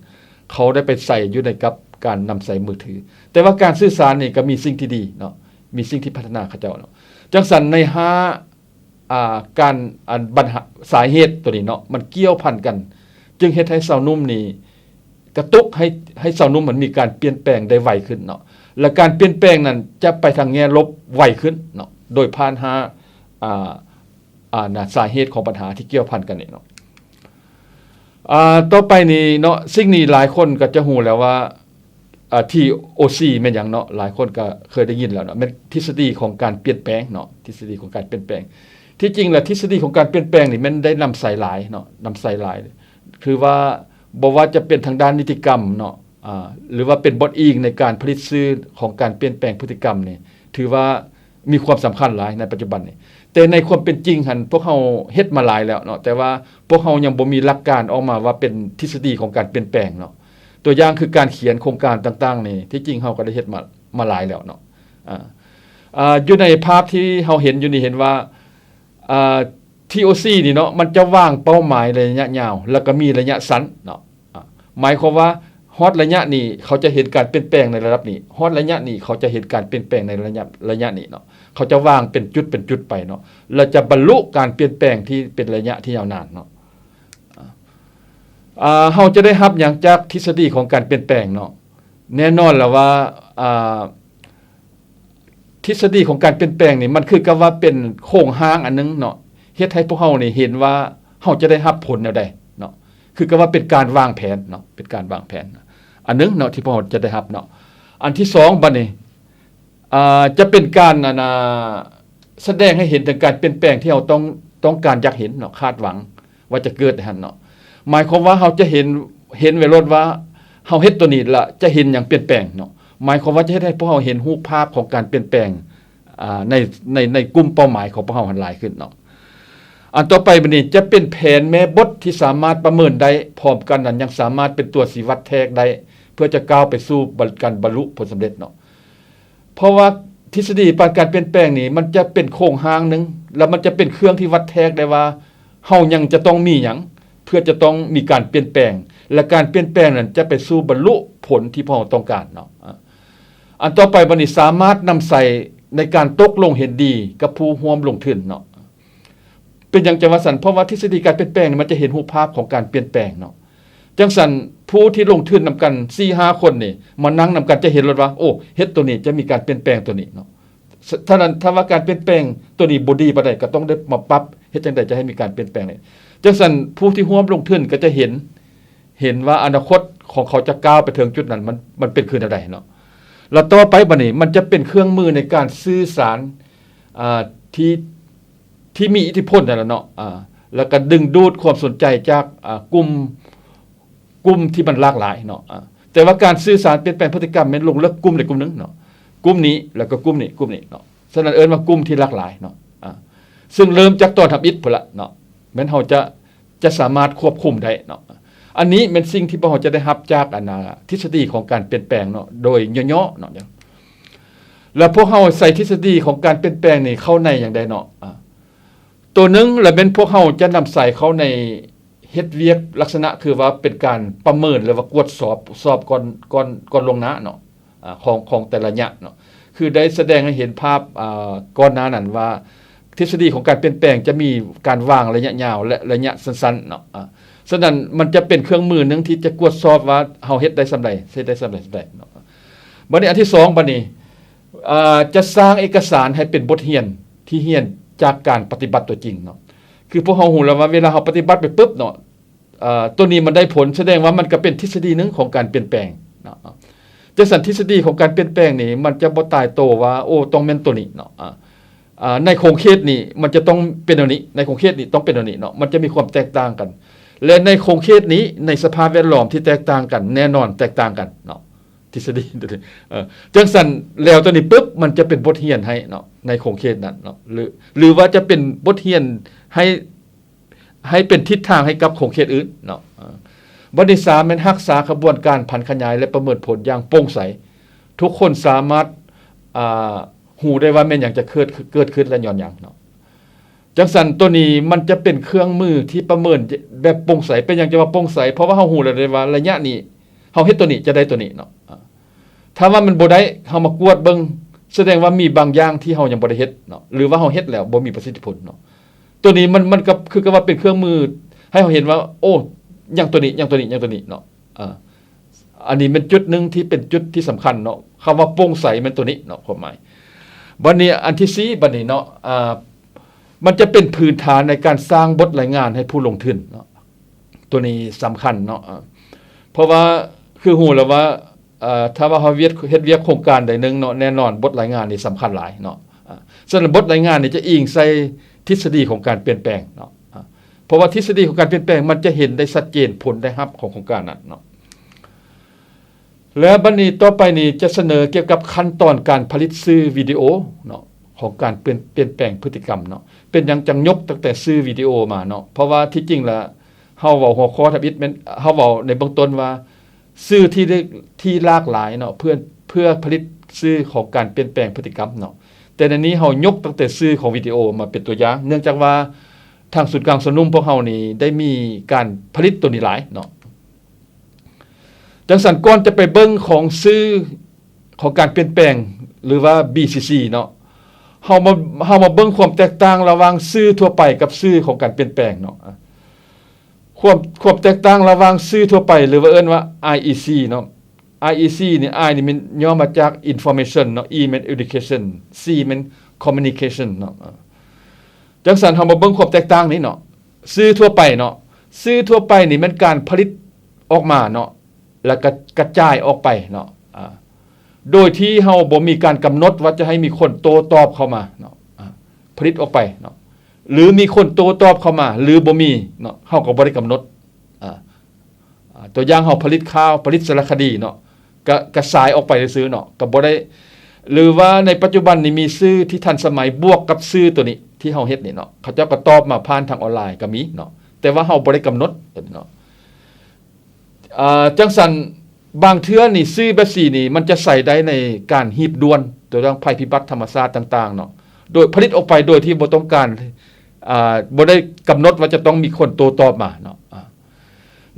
ເຂົາໄດ້ໄປໃຊ້ຢູ່ໃນກັບການນຳໃຊ້ມືຖື. ແຕ່ວ່າການສື່ສານນີ້ກໍມີສິ່ງທີ່ດີເນາະ, ມີສິ່ງທີ່ພັດທະນາເຂົາເຈົ້າເນາະ. ຈັ່ງຊັ້ນໃນຫ້າ ອ່າ ການ ອັນ ບັນຫາ ສາເຫດຕົວນີ້ເນາະ ມັນກ່ຽວພັນກັນ ຈຶ່ງເຮັດໃຫ້ຊາວໜຸ່ມນີ້ ກະຕຸກໃຫ້ ໃຫ້ຊາວໜຸ່ມມັນມີການປ່ຽນແປງໄດ້ໄວຂຶ້ນເນາະ ແລະ ການປ່ຽນແປງນັ້ນຈະໄປທາງແງ່ລົບໄວຂຶ້ນເນາະ ໂດຍຜ່ານຫ້າ ອ່າ ອ່າ ນະ ສາເຫດຂອງບັນຫາທີ່ກ່ຽວພັນກັນນີ້ເນາະ. ອ່າ ຕໍ່ໄປນີ້ເນາະ ສິ່ງນີ້ຫຼາຍຄົນກໍຈະຮູ້ແລ້ວວ່າ ອ່າ ທີໂອຊີ ແມ່ນຫຍັງເນາະ ຫຼາຍຄົນກໍເຄີຍໄດ້ຍິນແລ້ວເນາະ ແມ່ນທິດສະດີຂອງການປ່ຽນແປງເນາະ ທິດສະດີຂອງການປ່ຽນແປງ. ທີ່ຈິງແລ້ວທິດສະດີຂອງການປ່ຽນແປງນີ້ແມ່ນໄດ້ນຳໃຊ້ຫຼາຍເນາະ ນຳໃຊ້ຫຼາຍ ຄືວ່າບໍ່ວ່າຈະເປັນທາງດ້ານນິຕິກຳເນາະ ອ່າ ຫຼືວ່າເປັນບ່ອນອີງໃນການຜະລິດສື່ຂອງການປ່ຽນແປງພຶດຕິກຳນີ້ ຖືວ່າມີຄວາມສຳຄັນຫຼາຍໃນປັດຈຸບັນນີ້. ແຕ່ໃນຄວາມເປັນຈິງຫັ້ນ ພວກເຮົາເຮັດມາຫຼາຍແລ້ວເນາະ ແຕ່ວ່າພວກເຮົາຍັງບໍ່ມີຫຼັກການອອກມາວ່າເປັນທິດສະດີຂອງການປ່ຽນແປງເນາະ. ຕົວຢ່າງຄືການຂຽນໂຄງການຕ່າງໆນີ້ ທີ່ຈິງເຮົາກໍໄດ້ເຮັດມາ ມາຫຼາຍແລ້ວເນາະ. ອ່າ ອ່າ ຢູ່ໃນພາບທີ່ເຮົາເຫັນຢູ່ນີ້ ເຫັນວ່າ ອ່າ ທີໂອຊີ ນີ້ເນາະ ມັນຈະວາງເປົ້າໝາຍໄລຍະຍາວ ແລ້ວກໍມີໄລຍະສັ້ນເນາະ. ອ່າ ໝາຍຄວາມວ່າຮອດໄລຍະນີ້ເຂົາຈະເຫັນການປ່ຽນແປງໃນລະດັບນີ້ ຮອດໄລຍະນີ້ເຂົາຈະເຫັນການປ່ຽນແປງໃນໄລຍະ ໄລຍະນີ້ເນາະ. ເຂົາຈະວາງເປັນຈຸດເປັນຈຸດໄປເນາະ ແລ້ວຈະບັນລຸການປ່ຽນແປງທີ່ເປັນໄລຍະທີ່ຍາວນານເນາະ. ອ່າ ເຮົາຈະໄດ້ຮັບຫຍັງຈາກທິດສະດີຂອງການປ່ຽນແປງເນາະ? ແນ່ນອນແລ້ວວ່າ ອ່າ ທິດສະດີຂອງການປ່ຽນແປງນີ້ ມັນຄືກັບວ່າເປັນໂຄງຮ່າງອັນໜຶ່ງເນາະ ເຮັດໃຫ້ພວກເຮົານີ້ເຫັນວ່າເຮົາຈະໄດ້ຮັບຜົນແນວໃດເນາະ ຄືກັບວ່າເປັນການວາງແຜນເນາະ ເປັນການວາງແຜນອັນໜຶ່ງເນາະ ທີ່ພວກເຮົາຈະໄດ້ຮັບເນາະ. ອັນທີສອງ ບັດນີ້ ອ່າ ຈະເປັນການ ອັນນ່າ ສະແດງໃຫ້ເຫັນເຖິງການປ່ຽນແປງທີ່ເຮົາຕ້ອງ ຕ້ອງການຢາກເຫັນເນາະ ຄາດຫວັງວ່າຈະເກີດໃນຫັ້ນເນາະ. ໝາຍຄວາມວ່າເຮົາຈະເຫັນ ເຫັນໄວ້ໂລດວ່າເຮົາເຮັດໂຕນີ້ລະຈະເຫັນຫຍັງປ່ຽນແປງເນາະ. ໝາຍຄວາມວ່າຈະເຮັດໃຫ້ພວກເຮົາເຫັນຮູບພາບຂອງການປ່ຽນແປງ ອ່າ ໃນ ໃນ ໃນກຸ່ມເປົ້າໝາຍຂອງພວກເຮົາຫັ້ນຫຼາຍຂຶ້ນເນາະ. ອັນຕໍ່ໄປບັດນີ້ຈະເປັນແຜນແມ່ບົດທີ່ສາມາດປະເມີນໄດ້ ພ້ອມກັນນັ້ນຍັງສາມາດເປັນຕົວຊີ້ວັດແທກໄດ້ ເພື່ອຈະກ້າວໄປສູ່ ການບັນລຸຜົນສຳເລັດເນາະ. ເພາະວ່າທິດສະດີຕ້ານການປ່ຽນແປງນີ້ ມັນຈະເປັນໂຄງຮ່າງໜຶ່ງ ແລ້ວມັນຈະເປັນເຄື່ອງທີ່ວັດແທກໄດ້ວ່າ ເຮົາຍັງຈະຕ້ອງມີຫຍັງ ເພື່ອຈະຕ້ອງມີການປ່ຽນແປງ ແລະ ການປ່ຽນແປງນັ້ນຈະໄປສູ່ບັນລຸຜົນທີ່ພວກເຮົາຕ້ອງການເນາະ. ອາ ອັນຕໍ່ໄປບັດນີ້ສາມາດນຳໃຊ້ໃນການຕົກລົງເຫັນດີກັບຜູ້ຮ່ວມລົງທຶນເນາະ. ເປັນຫຍັງຈັ່ງວ່າຊັ້ນ? ເພາະວ່າທິດສະດີການປ່ຽນແປງນີ້ ມັນຈະເຫັນຮູບພາບຂອງການປ່ຽນແປງເນາະ. ຈັ່ງຊັ້ນ ຜູ້ທີ່ລົງທຶນນຳກັນສີ່ຫ້າຄົນນີ້ ມານັ່ງນຳກັນຈະເຫັນໂລດວ່າ ໂອ້ ເຮັດໂຕນີ້ຈະມີການປ່ຽນແປງໂຕນີ້ເນາະ. ສ- ຖ້ານັ້ນ ຖ້າວ່າການປ່ຽນແປງໂຕນີ້ບໍ່ດີປານໃດ ກໍຕ້ອງໄດ້ມາປັບເຮັດຈັ່ງໃດຈະໃຫ້ມີການປ່ຽນແປງນີ້. ຈັ່ງຊັ້ນ ຜູ້ທີ່ຮ່ວມລົງທຶນກໍຈະເຫັນ ເຫັນວ່າອະນາຄົດຂອງເຂົາຈະກ້າວໄປເຖິງຈຸດນັ້ນ ມັນ ມັນເປັນຄືແນວໃດເນາະ. ແລ້ວຕໍ່ໄປບັດນີ້ ມັນຈະເປັນເຄື່ອງມືໃນການສື່ສານ ອ່າ ທີ່ ທີ່ມີອິດທິພົນນັ້ນແຫຼະເນາະ ອ່າ ແລ້ວກໍດຶງດູດຄວາມສົນໃຈຈາກ ອ່າ ກຸ່ມ ກຸ່ມທີ່ມັນຫຼາກຫຼາຍເນາະ. ອ່າ ແຕ່ວ່າການສື່ສານປ່ຽນແປງພຶດຕິກຳແມ່ນລົງເລິກກຸ່ມໃດກຸ່ມໜຶ່ງເນາະ ກຸ່ມນີ້ ແລ້ວກໍກຸ່ມນີ້ ກຸ່ມນີ້ເນາະ. ສະນັ້ນເອີ້ນວ່າກຸ່ມທີ່ຫຼາກຫຼາຍເນາະ. ອ່າ ຊຶ່ງເລີ່ມຈາກຕອນທຳອິດພຸ້ນລະເນາະ ແມ່ນເຮົາຈະ ຈະສາມາດຄວບຄຸມໄດ້ເນາະ. ອັນນີ້ແມ່ນສິ່ງທີ່ພວກເຮົາຈະໄດ້ຮັບຈາກ ອັນນ່າ ທິດສະດີຂອງການປ່ຽນແປງເນາະ ໂດຍຫຍໍ້ໆເນາະ. ແລ້ວພວກເຮົາໃສ່ທິດສະດີຂອງການປ່ຽນແປງນີ້ເຂົ້າໃນຫຍັງໃດເນາະ? ອາ ຕົວໜຶ່ງລະແມ່ນພວກເຮົາຈະນຳໃສ່ເຂົ້າໃນເຮັດວຽກລັກສະນະຄືວ່າເປັນການປະເມີນ ຫຼືວ່າກວດສອບ ສອບກ່ອນ ກ່ອນ ກ່ອນລ່ວງໜ້າເນາະ. ອາ ຂອງ ຂອງແຕ່ລະໄລຍະເນາະ ຄືໄດ້ສະແດງໃຫ້ເຫັນພາບ ອາ ກ່ອນໜ້ານັ້ນວ່າ ທິດສະດີຂອງການປ່ຽນແປງຈະມີການວາງໄລຍະຍາວ ແລະ ໄລຍະສັ້ນໆເນາະ. ອາ ສະນັ້ນ ມັນຈະເປັນເຄື່ອງມືໜຶ່ງທີ່ຈະກວດສອບວ່າເຮົາເຮັດໄດ້ສ່ຳໃດ ເຮັດໄດ້ສ່ຳໃດ ສ່ຳໃດເນາະ. ບັດນີ້ອັນທີສອງ ບັດນີ້ ອາ ຈະສ້າງເອກະສານໃຫ້ເປັນບົດຮຽນທີ່ຮຽນຈາກການປະຕິບັດຕົວຈິງເນາະ. ຄືພວກເຮົາຮູ້ແລ້ວວ່າເວລາເຮົາປະຕິບັດໄປປຶບເນາະ ເອີ ຕົວນີ້ມັນໄດ້ຜົນ ສະແດງວ່າມັນກໍເປັນທິດສະດີໜຶ່ງຂອງການປ່ຽນແປງເນາະ. ຈັ່ງຊັ້ນທິດສະດີຂອງການປ່ຽນແປງນີ້ ມັນຈະບໍ່ຕາຍໂຕວ່າ ໂອ້ ຕ້ອງແມ່ນຕົວນີ້ເນາະ. ອາ ໃນຂົງເຂດນີ້ມັນຈະຕ້ອງເປັນແນວນີ້ ໃນຂົງເຂດນີ້ຕ້ອງເປັນແນວນີ້ເນາະ ມັນຈະມີຄວາມແຕກຕ່າງກັນ ແລະ ໃນຂົງເຂດນີ້ ໃນສະພາບແວດລ້ອມທີ່ແຕກຕ່າງກັນ ແນ່ນອນແຕກຕ່າງກັນເນາະ ທິດສະດີ ເອີ ຈັ່ງຊັ້ນແລ້ວຕົວນີ້ປຶບ ມັນຈະເປັນບົດຮຽນໃຫ້ເນາະ ໃນຂົງເຂດນັ້ນເນາະ ຫຼື ຫຼືວ່າຈະເປັນບົດຮຽນໃຫ້ ໃຫ້ເປັນທິດທາງໃຫ້ກັບຂົງເຂດອື່ນເນາະ. ອາ ບັດທີສາມແມ່ນຮັກສາຂະບວນການຜັນຂະຫຍາຍ ແລະ ປະເມີນຜົນຢ່າງໂປ່ງໃສ. ທຸກຄົນສາມາດ ອາ ຮູ້ໄດ້ວ່າແມ່ນຫຍັງຈະເກີດ ເກີດຂຶ້ນ ແລະ ຍ້ອນຫຍັງເນາະ. ຈັ່ງຊັ້ນ ໂຕນີ້ມັນຈະເປັນເຄື່ອງມືທີ່ປະເມີນແບບໂປ່ງໃສ. ເປັນຫຍັງຈະວ່າໂປ່ງໃສ? ເພາະວ່າເຮົາຮູ້ແລ້ວເດ້ວ່າໄລຍະນີ້ ເຮົາເຮັດໂຕນີ້ຈະໄດ້ໂຕນີ້ເນາະ. ອາ ຖ້າວ່າມັນບໍ່ໄດ້ ເຮົາມາກວດເບິ່ງ ສະແດງວ່າມີບາງຢ່າງທີ່ເຮົາຍັງບໍ່ໄດ້ເຮັດເນາະ ຫຼືວ່າເຮົາເຮັດແລ້ວບໍ່ມີປະສິດທິຜົນເນາະ. ໂຕນີ້ມັນ ມັນກໍຄືກັບວ່າເປັນເຄື່ອງມືໃຫ້ເຮົາເຫັນວ່າ ໂອ້ ຍັງໂຕນີ້ ຍັງໂຕນີ້ ຍັງໂຕນີ້ເນາະ. ອາ ອັນນີ້ແມ່ນຈຸດໜຶ່ງທີ່ເປັນຈຸດທີ່ສຳຄັນເນາະ, ຄຳວ່າໂປ່ງໃສແມ່ນຕົວນີ້ເນາະ ຄວາມໝາຍ. ບັດນີ້ອັນທີສີ່ ບັດນີ້ເນາະ ອາ ມັນຈະເປັນພື້ນຖານໃນການສ້າງບົດລາຍງານໃຫ້ຜູ້ລົງທຶນເນາະ, ຕົວນີ້ສຳຄັນເນາະ ເພາະວ່າຄືຮູ້ແລ້ວວ່າ ເອີ ຖ້າວ່າເຮົາວຽກ ເຮັດວຽກໂຄງການໃດໜຶ່ງເນາະ ແນ່ນອນບົດລາຍງານນີ້ສຳຄັນຫຼາຍເນາະ. ອາ ສະນັ້ນບົດລາຍງານນີ້ຈະອີງໃສ່ທິດສະດີຂອງການປ່ຽນແປງເນາະ, ອາ ເພາະວ່າທິດສະດີຂອງການປ່ຽນແປງມັນຈະເຫັນໄດ້ຊັດເຈນຜົນໄດ້ຮັບຂອງໂຄງການນັ້ນເນາະ. ແລ້ວບັດນີ້ຕໍ່ໄປນີ້ຈະສະເໜີກ່ຽວກັບຂັ້ນຕອນການຜະລິດສື່ວິດີໂອເນາະ ຂອງການປ່ຽນ ປ່ຽນແປງພຶດຕິກຳເນາະ. ເປັນຫຍັງຈັ່ງຍົກຕັ້ງແຕ່ສື່ວິດີໂອມາເນາະ? ເພາະວ່າທີ່ຈິງລະ ເຮົາເວົ້າຫົວຂໍ້ທຳອິດແມ່ນ ເຮົາເວົ້າໃນເບື້ອງຕົ້ນວ່າ ສື່ທີ່ ທີ່ຫຼາກຫຼາຍເນາະ ເພື່ອ ເພື່ອຜະລິດສື່ຂອງການປ່ຽນແປງພຶດຕິກຳເນາະ, ແຕ່ໃນນີ້ເຮົາຍົກຕັ້ງແຕ່ສື່ຂອງວິດີໂອມາເປັນຕົວຢ່າງ ເນື່ອງຈາກວ່າທາງສູນກາງຊຸມນຸມພວກເຮົານີ້ໄດ້ມີການຜະລິດໂຕນີ້ຫຼາຍເນາະ. ຈັ່ງຊັ້ນກ່ອນຈະໄປເບິ່ງຂອງສື່ຂອງການປ່ຽນແປງ ຫຼືວ່າ ບີຊີຊີ ເນາະ, ເຮົາມາ ເຮົາມາເບິ່ງຄວາມແຕກຕ່າງລະຫວ່າງສື່ທົ່ວໄປກັບສື່ຂອງການປ່ຽນແປງເນາະ. ຄວາມ ຄວາມແຕກຕ່າງລະຫວ່າງສື່ທົ່ວໄປ ຫຼືວ່າເອີ້ນວ່າ ໄອອີຊີ ເນາະ. ໄອອີຊີ ນີ້ ໄອ ນີ້ແມ່ນຫຍໍ້ມາຈາກ Information ເນາະ, ອີ ແມ່ນ Education, ຊີ ແມ່ນ Communication ເນາະ. ຈັ່ງຊັ້ນເຮົາມາເບິ່ງຄວາມແຕກຕ່າງນີ້ເນາະ, ສື່ທົ່ວໄປເນາະ, ສື່ທົ່ວໄປນີ້ແມ່ນການຜະລິດອອກມາເນາະ ແລ້ວກະກະຈາຍອອກໄປເນາະ ອາ ໂດຍທີ່ເຮົາບໍ່ມີການກຳນົດວ່າຈະໃຫ້ມີຄົນໂຕ້ຕອບເຂົ້າມາເນາະ ອາ ຜະລິດອອກໄປເນາະ ຫຼືມີຄົນໂຕ້ຕອບເຂົ້າມາ ຫຼືບໍ່ມີເນາະ ເຮົາກໍບໍ່ໄດ້ກຳນົດ ອາ ອາ ຕົວຢ່າງເຮົາຜະລິດຂ່າວ ຜະລິດສາລະຄະດີເນາະ ກະ ກະສາຍອອກໄປຊື່ໆເນາະ ກະບໍ່ໄດ້ ຫຼືວ່າໃນປັດຈຸບັນນີ້ມີສື່ທີ່ທັນສະໄໝບວກກັບສື່ໂຕນີ້ທີ່ເຮົາເຮັດນີ້ເນາະ ເຂົາເຈົ້າກໍຕອບມາຜ່ານທາງອອນລາຍກໍມີເນາະ ແຕ່ວ່າເຮົາບໍ່ໄດ້ກຳນົດເນາະ. ອາ ຈັ່ງຊັ້ນ ບາງເທື່ອນີ້ສື່ແບບຊີ້ນີ້ມັນຈະໃຊ້ໄດ້ໃນການຮີບດ່ວນ ຕົວຢ່າງໄພພິບັດທຳມະຊາດຕ່າງໆເນາະ ໂດຍຜະລິດອອກໄປໂດຍທີ່ບໍ່ຕ້ອງການ ອາ ບໍ່ໄດ້ກຳນົດວ່າຈະຕ້ອງມີຄົນໂຕ້ຕອບມາເນາະ ອາ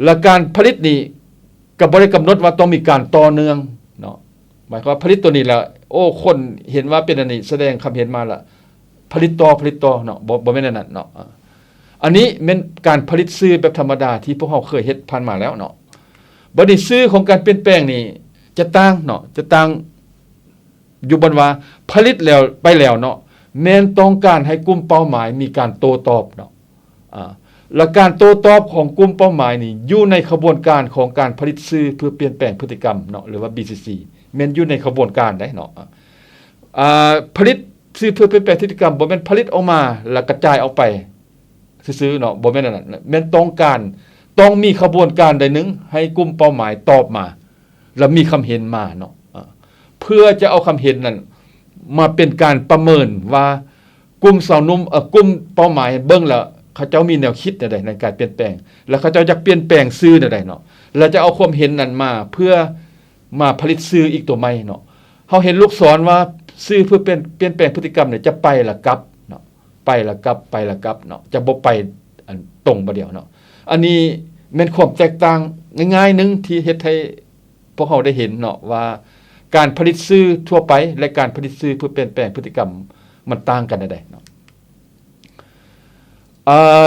ແລະການຜະລິດນີ້ກໍບໍ່ໄດ້ກຳນົດວ່າຕ້ອງມີການຕໍ່ເນື່ອງເນາະ ໝາຍຄວາມວ່າຜະລິດໂຕນີ້ແລ້ວ ໂອ້ ຄົນເຫັນວ່າເປັນອັນນີ້ ສະແດງຄຳເຫັນມາລະ ຜະລິດຕໍ່ ຜະລິດຕໍ່ເນາະ ບໍ່ ບໍ່ແມ່ນອັນນັ້ນເນາະ. ອາ ອັນນີ້ແມ່ນການຜະລິດສື່ແບບທຳມະດາທີ່ພວກເຮົາເຄີຍເຮັດຜ່ານມາແລ້ວເນາະ. ບັດນີ້ສື່ຂອງການປ່ຽນແປງນີ້ຈະຕ່າງເນາະ ຈະຕ່າງຢູ່ບ່ອນວ່າຜະລິດແລ້ວ ໄປແລ້ວເນາະ ແມ່ນຕ້ອງການໃຫ້ກຸ່ມເປົ້າໝາຍມີການໂຕ້ຕອບເນາະ ອາ ແລະການໂຕ້ຕອບຂອງກຸ່ມເປົ້າໝາຍນີ້ຢູ່ໃນຂະບວນການຂອງການຜະລິດສື່ເພື່ອປ່ຽນແປງພຶດຕິກຳເນາະ ຫຼືວ່າ ບີຊີຊີ ແມ່ນຢູ່ໃນຂະບວນການໃດ໋ເນາະ. ອາ ຜະລິດສື່ເພື່ອປ່ຽນແປງພຶດຕິກຳ ບໍ່ແມ່ນຜະລິດອອກມາແລ້ວກະຈາຍອອກໄປຊື່ໆເນາະ ບໍ່ແມ່ນອັນນັ້ນ ແມ່ນຕ້ອງການ ຕ້ອງມີຂະບວນການໃດໜຶ່ງໃຫ້ກຸ່ມເປົ້າໝາຍຕອບມາ ແລ້ວມີຄຳເຫັນມາເນາະ ອາ ເພື່ອຈະເອົາຄຳເຫັນນັ້ນມາເປັນການປະເມີນວ່າ ກຸ່ມຊາວໜຸ່ມ ເອີ ກຸ່ມເປົ້າໝາຍເບິ່ງແລ້ວ ເຂົາເຈົ້າມີແນວຄິດແນວໃດໃນການປ່ຽນແປງ ແລະເຂົາເຈົ້າຢາກປ່ຽນແປງສື່ແນວໃດເນາະ ແລະຈະເອົາຄວາມເຫັນນັ້ນມາເພື່ອມາຜະລິດສື່ອີກຕົວໃໝ່ເນາະ. ເຮົາເຫັນລູກສອນວ່າສື່ເພື່ອປ່ຽນ ປ່ຽນແປງພຶດຕິກຳນີ້ຈະໄປລະກັບເນາະ ໄປລະກັບ ໄປລະກັບເນາະ ຈະບໍ່ໄປອັນຕົງບາດດຽວເນາະ. ອັນນີ້ແມ່ນຄວາມແຕກຕ່າງງ່າຍໆໜຶ່ງທີ່ເຮັດໃຫ້ ພວກເຮົາໄດ້ເຫັນເນາະວ່າ ການຜະລິດສື່ທົ່ວໄປ ແລະ ການຜະລິດສື່ເພື່ອປ່ຽນແປງພຶດຕິກຳ ມັນຕ່າງກັນແນວໃດເນາະ. ເອີ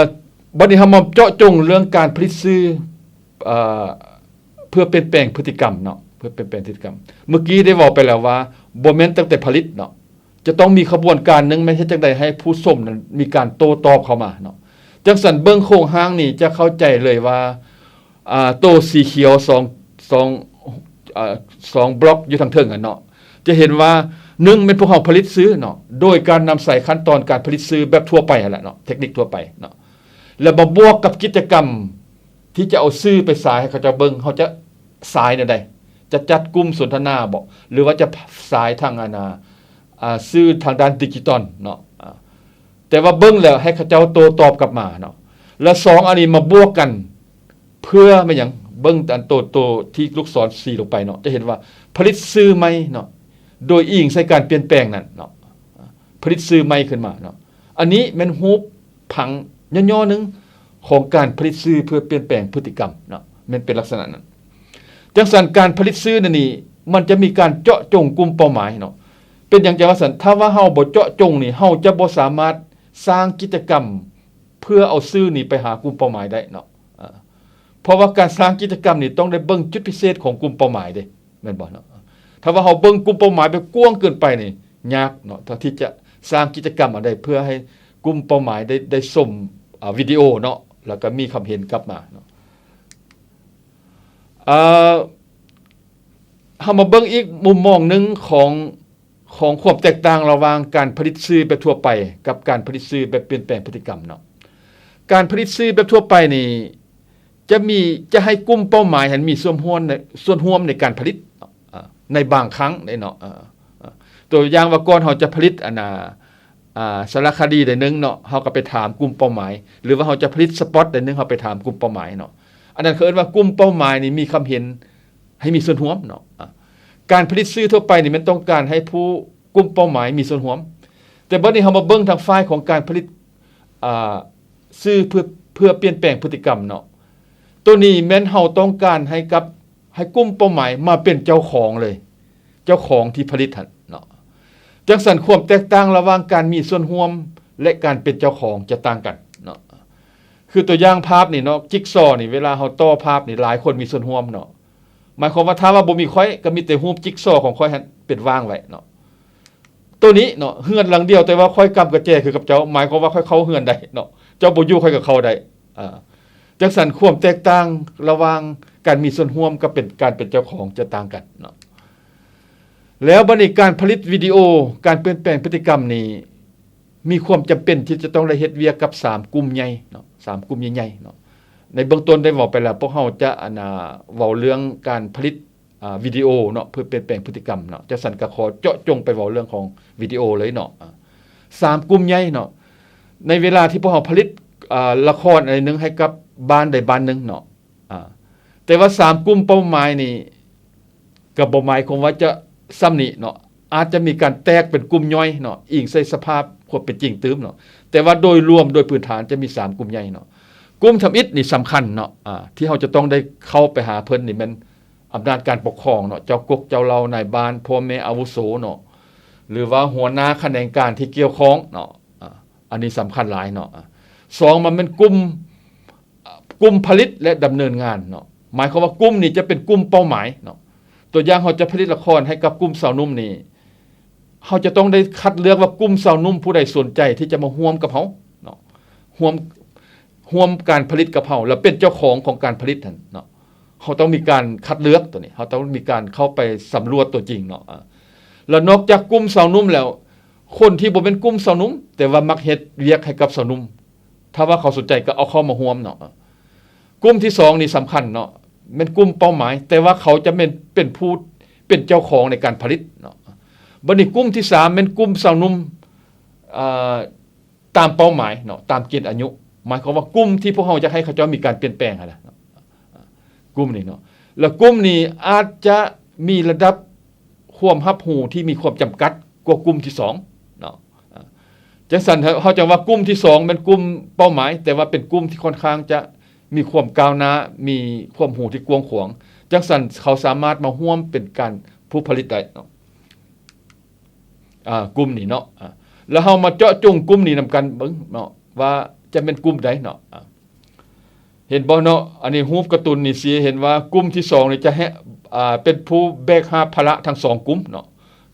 ບັດນີ້ເຮົາມາເຈາະຈົງເລື່ອງການຜະລິດສື່ ເອີ ເພື່ອປ່ຽນແປງພຶດຕິກຳເນາະ ເພື່ອປ່ຽນແປງພຶດຕິກຳ. ເມື່ອກີ້ໄດ້ເວົ້າໄປແລ້ວວ່າ ບໍ່ແມ່ນຕັ້ງແຕ່ຜະລິດເນາະ ຈະຕ້ອງມີຂະບວນການໜຶ່ງ ແມ່ນເຮັດຈັ່ງໃດໃຫ້ຜູ້ຊົມນັ້ນມີການໂຕ້ຕອບເຂົ້າມາເນາະ. ຈັ່ງຊັ້ນເບິ່ງໂຄງຮ່າງນີ້ຈະເຂົ້າໃຈເລີຍວ່າ ອາ ໂຕສີຂຽວສອງ ສອງ ອາ ສອງບລັອກຢູ່ທາງເທິງຫັ້ນເນາະ ຈະເຫັນວ່າ ໜຶ່ງ ແມ່ນພວກເຮົາຜະລິດສື່ເນາະ ໂດຍການນຳໃຊ້ຂັ້ນຕອນການຜະລິດສື່ແບບທົ່ວໄປຫັ້ນແຫຼະເນາະ ເທັກນິກທົ່ວໄປເນາະ ແລ້ວມາບວກກັບກິດຈະກຳ ທີ່ຈະເອົາສື່ໄປສາຍໃຫ້ເຂົາເຈົ້າເບິ່ງ ເຮົາຈະສາຍແນວໃດ? ຈະຈັດກຸ່ມສົນທະນາບໍ ຫຼືວ່າຈະສາຍທາງອັນນາ ອ່າ ສື່ທາງດ້ານດິຈິຕອນເນາະ ອາ ແຕ່ວ່າເບິ່ງແລ້ວໃຫ້ເຂົາເຈົ້າໂຕ້ຕອບກັບມາເນາະ ແລະ ສອງ ອັນນີ້ມາບວກກັນ ເພື່ອແມ່ນຫຍັງ? ເບິ່ງອັນໂຕ ໂຕທີ່ລູກສອນຊີ້ລົງໄປເນາະ ຈະເຫັນວ່າຜະລິດສື່ໃໝ່ເນາະ ໂດຍອີງໃສ່ການປ່ຽນແປງນັ້ນເນາະ ຜະລິດສື່ໃໝ່ຂຶ້ນມາເນາະ. ອັນນີ້ແມ່ນຮູບຜັງຫຍໍ້ໆໜຶ່ງຂອງການຜະລິດສື່ເພື່ອປ່ຽນແປງພຶດຕິກຳເນາະ ແມ່ນເປັນລັກສະນະນັ້ນ. ຈັ່ງຊັ້ນ ການຜະລິດສື່ນັ້ນນີ້ ມັນຈະມີການເຈາະຈົງກຸ່ມເປົ້າໝາຍເນາະ. ເປັນຫຍັງຈັ່ງວ່າຊັ້ນ? ຖ້າວ່າເຮົາບໍ່ເຈາະຈົງນີ້ ເຮົາຈະບໍ່ສາມາດສ້າງກິດຈະກຳເພື່ອເອົາສື່ນີ້ໄປຫາກຸ່ມເປົ້າໝາຍໄດ້ເນາະ. ອາ ເພາະວ່າການສ້າງກິດຈະກຳນີ້ຕ້ອງໄດ້ເບິ່ງຈຸດພິເສດຂອງກຸ່ມເປົ້າໝາຍເດ້ ແມ່ນບໍ່ເນາະ? ຖ້າວ່າເຮົາເບິ່ງກຸ່ມເປົ້າໝາຍໄປກວ້າງເກີນໄປນີ້ ຍາກເນາະ ທີ່ຈະສ້າງກິດຈະກຳອັນໃດເພື່ອໃຫ້ກຸ່ມເປົ້າໝາຍໄດ້ ໄດ້ຊົມ ອາ ວິດີໂອເນາະ ແລ້ວກໍມີຄຳເຫັນກັບມາເນາະ. ເຮົາມາເບິ່ງອີກມຸມມອງໜຶ່ງຂອງ ຂອງຄວາມແຕກຕ່າງລະຫວ່າງການຜະລິດສື່ແບບທົ່ວໄປກັບການຜະລິດສື່ແບບປ່ຽນແປງພຶດຕິກຳເນາະ. ການຜະລິດສື່ແບບທົ່ວໄປນີ້ ຈະມີ ຈະໃຫ້ກຸ່ມເປົ້າໝາຍຫັ້ນມີສ່ວນຮ່ວມໃນ ສ່ວນຮ່ວມໃນການຜະລິດເນາະ ອາ ໃນບາງຄັ້ງເດ້ເນາະ. ອາ ອາ ຕົວຢ່າງວ່າ ກ່ອນເຮົາຈະຜະລິດ ອັນນ່າ ອາ ສາລະຄະດີໃດໜຶ່ງເນາະ ເຮົາກໍໄປຖາມກຸ່ມເປົ້າໝາຍ ຫຼືວ່າເຮົາຈະຜະລິດສະປອດໃດໜຶ່ງ ເຮົາໄປຖາມກຸ່ມເປົ້າໝາຍເນາະ. ອັນນັ້ນເຂົາເອີ້ນວ່າກຸ່ມເປົ້າໝາຍນີ້ມີຄຳເຫັນ ໃຫ້ມີສ່ວນຮ່ວມເນາະ. ອາ ການຜະລິດສື່ທົ່ວໄປນີ້ແມ່ນຕ້ອງການໃຫ້ຜູ້ ກຸ່ມເປົ້າໝາຍມີສ່ວນຮ່ວມ. ແຕ່ບັດນີ້ເຮົາມາເບິ່ງທາງຝ່າຍຂອງການຜະລິດ ອາ ສື່ເພື່ອ ເພື່ອປ່ຽນແປງພຶດຕິກຳເນາະ. ໂຕນີ້ແມ່ນເຮົາຕ້ອງການໃຫ້ກັບ ໃຫ້ກຸ່ມເປົ້າໝາຍມາເປັນເຈົ້າຂອງເລີຍ ເຈົ້າຂອງທີ່ຜະລິດຫັ້ນເນາະ. ຈັ່ງຊັ້ນຄວາມແຕກຕ່າງລະຫວ່າງການມີສ່ວນຮ່ວມ ແລະ ການເປັນເຈົ້າຂອງຈະຕ່າງກັນເນາະ. ຄືຕົວຢ່າງພາບນີ້ເນາະ ຈິກຊໍນີ້ ເວລາເຮົາຕໍ່ພາບນີ້ ຫຼາຍຄົນມີສ່ວນຮ່ວມເນາະ. ໝາຍຄວາມວ່າ ຖ້າວ່າບໍ່ມີຂ້ອຍ ກໍມີແຕ່ຮູບຈິກຊໍຂອງຂ້ອຍຫັ້ນເປັນວາງໄວ້ເນາະ. ໂຕນີ້ເນາະ ເຮືອນຫຼັງດຽວ ແຕ່ວ່າຂ້ອຍກຳກະແຈຄືກັບເຈົ້າ ໝາຍຄວາມວ່າຂ້ອຍເຂົ້າເຮືອນໄດ້ເນາະ ເຈົ້າບໍ່ຢູ່ຂ້ອຍກໍເຂົ້າໄດ້. ອາ ຈັ່ງຊັ້ນຄວາມແຕກຕ່າງລະຫວ່າງການມີສ່ວນຮ່ວມກັບເປັນ ການເປັນເຈົ້າຂອງຈະຕ່າງກັນເນາະ. ແລ້ວບັດນີ້ການຜະລິດວິດີໂອ ການປ່ຽນແປງພຶດຕິກຳນີ້ ມີຄວາມຈຳເປັນທີ່ຈະຕ້ອງໄດ້ເຮັດວຽກກັບສາມກຸ່ມໃຫຍ່ເນາະ ສາມກຸ່ມໃຫຍ່ໆເນາະ. ໃນເບື້ອງຕົ້ນໄດ້ເວົ້າໄປແລ້ວ ພວກເຮົາຈະ ອັນນ່າ ເວົ້າເລື່ອງການຜະລິດ ອາ ວິດີໂອເນາະ ເພື່ອປ່ຽນແປງພຶດຕິກຳເນາະ. ຈັ່ງຊັ້ນກໍຂໍເຈາະຈົງໄປເວົ້າເລື່ອງຂອງວິດີໂອເລີຍເນາະ. ອາ ສາມກຸ່ມໃຫຍ່ເນາະ ໃນເວລາທີ່ພວກເຮົາຜະລິດ ອາ ລະຄອນອັນໃດໜຶ່ງໃຫ້ກັບບ້ານໃດບ້ານໜຶ່ງເນາະ. ອາ ແຕ່ວ່າສາມກຸ່ມເປົ້າໝາຍນີ້ ກໍບໍ່ໝາຍຄວາມວ່າຈະສ່ຳນີ້ເນາະ ອາດຈະມີການແຕກເປັນກຸ່ມຍ່ອຍເນາະ ອີງໃສ່ສະພາບຄວາມເປັນຈິງຕື່ມເນາະ. ແຕ່ວ່າໂດຍລວມ ໂດຍພື້ນຖານຈະມີສາມກຸ່ມໃຫຍ່ເນາະ. ກຸ່ມທຳອິດນີ້ສຳຄັນເນາະ ອາ ທີ່ເຮົາຈະຕ້ອງໄດ້ເຂົ້າໄປຫາເພິ່ນນີ້ແມ່ນອຳນາດການປົກຄອງເນາະ ເຈົ້າກົກເຈົ້າເຫຼົ່ານາຍບ້ານ ພໍ່ແມ່ອາວຸໂສເນາະ ຫຼືວ່າຫົວໜ້າຂະແໜງການທີ່ກ່ຽວຂ້ອງເນາະ. ອາ ອັນນີ້ສຳຄັນຫຼາຍເນາະ. ອາ ສອງ ມັນແມ່ນກຸ່ມ ກຸ່ມຜະລິດ ແລະ ດຳເນີນງານເນາະ ໝາຍຄວາມວ່າກຸ່ມນີ້ຈະເປັນກຸ່ມເປົ້າໝາຍເນາະ. ຕົວຢ່າງ ເຮົາຈະຜະລິດລະຄອນໃຫ້ກັບກຸ່ມຊາວໜຸ່ມນີ້ ເຮົາຈະຕ້ອງໄດ້ຄັດເລືອກວ່າກຸ່ມຊາວໜຸ່ມຜູ້ໃດສົນໃຈທີ່ຈະມາຮ່ວມກັບເຮົາເນາະ ຮ່ວມ ຮ່ວມການຜະລິດກັບເຮົາ ແລ້ວເປັນເຈົ້າຂອງຂອງການຜະລິດຫັ້ນເນາະ. ເຮົາຕ້ອງມີການຄັດເລືອກໂຕນີ້ ເຮົາຕ້ອງມີການເຂົ້າໄປສຳຫຼວດຕົວຈິງເນາະ. ອາ ແລ້ວນອກຈາກກຸ່ມຊາວໜຸ່ມແລ້ວ ຄົນທີ່ບໍ່ແມ່ນກຸ່ມຊາວໜຸ່ມ ແຕ່ວ່າມັກເຮັດວຽກໃຫ້ກັບຊາວໜຸ່ມ ຖ້າວ່າເຂົາສົນໃຈກໍເອົາເຂົ້າມາຮ່ວມເນາະ. ກຸ່ມທີສອງນີ້ສຳຄັນເນາະ ແມ່ນກຸ່ມເປົ້າໝາຍ ແຕ່ວ່າເຂົາຈະແມ່ນເປັນຜູ້ເປັນເຈົ້າຂອງໃນການຜະລິດເນາະ. ບັດນີ້ກຸ່ມທີສາມແມ່ນກຸ່ມຊາວໜຸ່ມ ອາ ຕາມເປົ້າໝາຍເນາະ ຕາມເກນອາຍຸ ໝາຍຄວາມວ່າກຸ່ມທີ່ພວກເຮົາຢາກໃຫ້ເຂົາເຈົ້າມີການປ່ຽນແປງຫັ້ນນະ ກຸ່ມນີ້ເນາະ. ແລ້ວກຸ່ມນີ້ອາດຈະມີລະດັບຄວາມຮັບຮູ້ທີ່ມີຄວາມຈຳກັດກວ່າກຸ່ມທີສອງເນາະ. ອາ ຈັ່ງຊັ້ນ ເຮົາ ເຮົາຈັ່ງວ່າກຸ່ມທີສອງແມ່ນກຸ່ມເປົ້າໝາຍ ແຕ່ວ່າເປັນກຸ່ມທີ່ຄ່ອນຂ້າງຈະມີຄວາມກ້າວໜ້າ ມີຄວາມຮູ້ທີ່ກວ້າງຂວາງ ຈັ່ງຊັ້ນເຂົາສາມາດມາຮ່ວມເປັນການຜູ້ຜະລິດໄດ້ເນາະ. ອາ ກຸ່ມນີ້ເນາະ ອາ ແລ້ວເຮົາມາເຈາະຈົງກຸ່ມນີ້ນຳກັນເບິ່ງເນາະ ວ່າຈະແມ່ນກຸ່ມໃດເນາະ. ອາ ເຫັນບໍ່ເນາະ ອັນນີ້ຮູບກາຕູນນີ້ຊິເຫັນວ່າກຸ່ມທີສອງນີ້ຈະໃຫ້ ອາ ເປັນຜູ້ແບກຫາບພາລະທັງສອງກຸ່ມເນາະ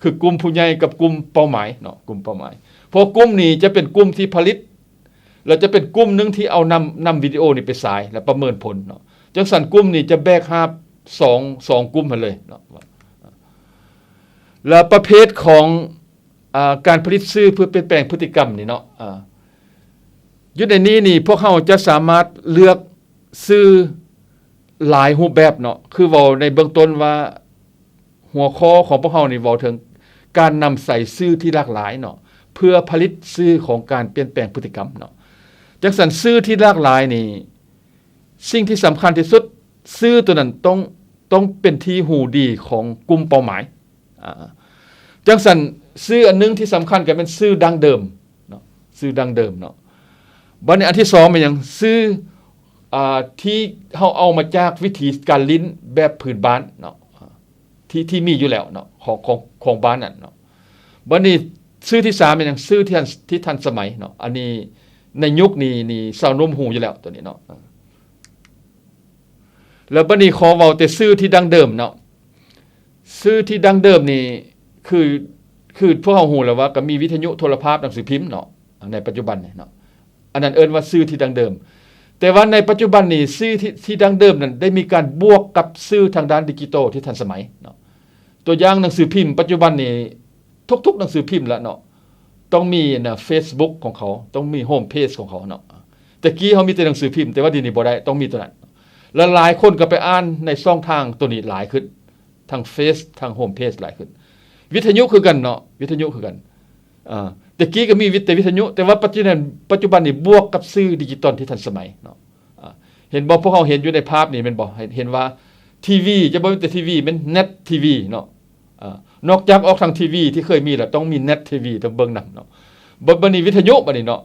ຄືກຸ່ມຜູ້ໃຫຍ່ກັບກຸ່ມເປົ້າໝາຍເນາະ ກຸ່ມເປົ້າໝາຍ. ເພາະກຸ່ມນີ້ຈະເປັນກຸ່ມທີ່ຜະລິດ ແລ້ວຈະເປັນກຸ່ມໜຶ່ງທີ່ເອົານຳ ນຳວິດີໂອນີ້ໄປສາຍ ແລະ ປະເມີນຜົນເນາະ. ຈັ່ງຊັ້ນກຸ່ມນີ້ຈະແບກຫາບສອງ ສອງກຸ່ມຫັ້ນເລີຍເນາະ. ແລ້ວປະເພດຂອງ ອາ ການຜະລິດສື່ເພື່ອປ່ຽນແປງພຶດຕິກຳນີ້ເນາະ ອາ ຢູ່ໃນນີ້ນີ້ ພວກເຮົາຈະສາມາດເລືອກສື່ຫຼາຍຮູບແບບເນາະ ຄືເວົ້າໃນເບື້ອງຕົ້ນວ່າ ຫົວຂໍ້ຂອງພວກເຮົານີ້ເວົ້າເຖິງການນຳໃຊ້ສື່ທີ່ຫຼາກຫຼາຍເນາະ ເພື່ອຜະລິດສື່ຂອງການປ່ຽນແປງພຶດຕິກຳເນາະ. ຈັ່ງຊັ້ນ ສື່ທີ່ຫຼາກຫຼາຍນີ້ ສິ່ງທີ່ສຳຄັນທີ່ສຸດ ສື່ຕົວນັ້ນຕ້ອງ ຕ້ອງເປັນທີ່ຮູ້ດີຂອງກຸ່ມເປົ້າໝາຍ. ອາ ຈັ່ງຊັ້ນ ສື່ອັນໜຶ່ງທີ່ສຳຄັນກໍແມ່ນສື່ດັ້ງເດີມເນາະ ສື່ດັ້ງເດີມເນາະ. ບັດນີ້ອັນທີສອງແມ່ນຫຍັງ? ສື່ ອາ ທີ່ເຮົາເອົາມາຈາກວິທີການຫຼິ້ນແບບພື້ນບ້ານເນາະ ທີ່ ທີ່ມີຢູ່ແລ້ວເນາະ ຂອງ ຂອງ ຂອງບ້ານນັ້ນເນາະ. ບັດນີ້ຊື່ທີສາມແມ່ນຫຍັງ? ຊື່ທີ່ທັນ ທີ່ທັນສະໄໝເນາະ. ອັນນີ້ໃນຍຸກນີ້ນີ້ຊາວໜຸ່ມຮູ້ຢູ່ແລ້ວຕົວນີ້ເນາະ. ອາ ແລ້ວບັດນີ້ຂໍເວົ້າແຕ່ສື່ທີ່ດັ້ງເດີມເນາະ. ສື່ທີ່ດັ້ງເດີມນີ້ຄື ຄືພວກເຮົາຮູ້ແລ້ວວ່າກໍມີວິທະຍຸ ໂທລະພາບ ໜັງສືພິມເນາະ ໃນປັດຈຸບັນນີ້ເນາະ. ອັນນັ້ນເອີ້ນວ່າສື່ທີ່ດັ້ງເດີມ. ແຕ່ວ່າໃນປັດຈຸບັນນີ້ ສື່ທີ່ ທີ່ດັ້ງເດີມນັ້ນໄດ້ມີການບວກກັບສື່ທາງດ້ານດິຈິຕອນທີ່ທັນສະໄໝເນາະ. ຕົວຢ່າງໜັງສືພິມປັດຈຸບັນນີ້ ທຸກໆໜັງສືພິມລະເນາະ ຕ້ອງມີນະ Facebook ຂອງເຂົາ ຕ້ອງມີ Home Page ຂອງເຂົາເນາະ. ແຕ່ກີ້ເຮົາມີແຕ່ໜັງສືພິມ ແຕ່ວ່າດຽວນີ້ບໍ່ໄດ້ ຕ້ອງມີຕົວນັ້ນ. ແລະ ຫຼາຍຄົນກໍໄປອ່ານໃນຊ່ອງທາງຕົວນີ້ຫຼາຍຂຶ້ນ ທາງ Face ທາງ Home Page ຫຼາຍຂຶ້ນ. ວິທະຍຸຄືກັນເນາະ ວິທະຍຸຄືກັນ. ອາ ແຕ່ກີ້ກໍມີວິ ແຕ່ວິທະຍຸ ແຕ່ວ່າປັດຈຸບັນ ປັດຈຸບັນນີ້ບວກກັບສື່ດິຈິຕອນທີ່ທັນສະໄໝເນາະ. ອາ ເຫັນບໍ່ ພວກເຮົາເຫັນຢູ່ໃນພາບນີ້ແມ່ນບໍ່ ເຫັນ ເຫັນວ່າທີວີ ຈະບໍ່ແມ່ນແຕ່ທີວີ ແມ່ນ Net ທີວີ ເນາະ. ອາ ນອກຈາກອອກທາງທີວີທີ່ເຄີຍມີແລ້ວ ຕ້ອງມີ Net ທີວີ ຕ້ອງເບິ່ງນຳເນາະ. ບັດ ບັດນີ້ວິທະຍຸ ບັດນີ້ເນາະ